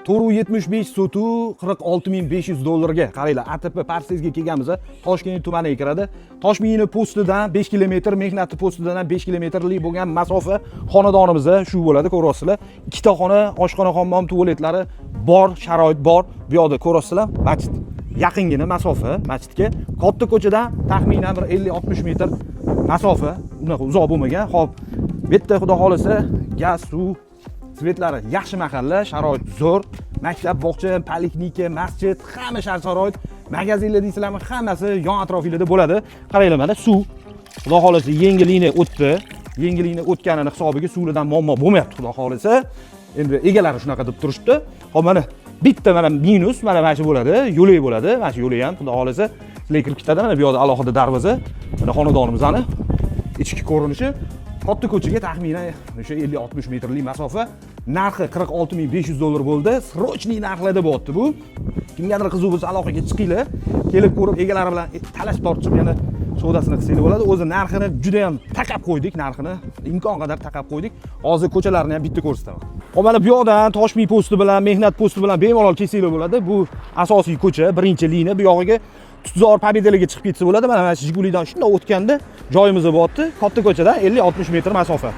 475 sotu, 46 500 dollarga. Qaranglar, ATP Parsezga kelganmiz, Toshkent tumaniga kiradi. Toshmiyni postidan 5 kilometr, Mehnatni postidan ham 5 kilometrlik bo'lgan masofa xonadonimizda shu bo'ladi, ko'ryapsizlar. Ikkita xona, oshxona, hammom, tualetlari bor, sharoit bor. Bu yoqda ko'ryapsizlar, masjid. Yaqingina masofa masjidga. Katta ko'chadan taxminan bir 50-60 metr masofa, unaqa uzoq bo'lmagan. Xo'p, bu yerda xudo xohlasa gaz, suv, свет lari yaxshi mahalla, sharoit zo'r. Maktab, bog'cha, poliklinika, masjid, hamma shart sharoit, magazinlar deysizlarmi, hammasi yon atrofinglarda bo'ladi. Qaranglar, mana suv. Xudo xohlasa yangi liniya o'tdi. Yangi liniya o'tganini hisobiga suvlardan muammo bo'lmayapti, xudo xohlasa. Endi egalari shunaqa deb turishibdi. Xo'p, mana bitta mana minus mana shu bo'ladi, yo'lak bo'ladi. Mana shu yo'lak ham xudo xohlasa sizlarga kirib ketadi. Mana bu yoqda alohida darvoza. Mana xonadonimizni ichki ko'rinishi. Katta ko'chaga taxminan o'sha 50-60 metrlik masofa. Narxi 46 500 dollar bo'ldi. Срочный narxlarda bo'lyapti bu. Kimgadir qiziq bo'lsa, aloqaga chiqinglar. Kelib ko'rib, egalari bilan talashib tortishib yana savdosini qilsanglar bo'ladi. O'zi narxini juda ham taqab qo'ydik, narxini imkon qadar taqab qo'ydik. Hozir ko'chalarni ham bitta ko'rsataman. Hop, mana bu yoqdan Toshmiy posti bilan, Mehnat posti bilan bemalol kelsanglar bo'ladi. Bu asosiy ko'cha, birinchi liniya. Bu yog'iga Tutzor, Победа larga chiqib ketsa bo'ladi. Mana shu Jigulidan shundoq o'tganda joyimiz bo'lyapti. Katta ko'chadan 50-60 metr masofa.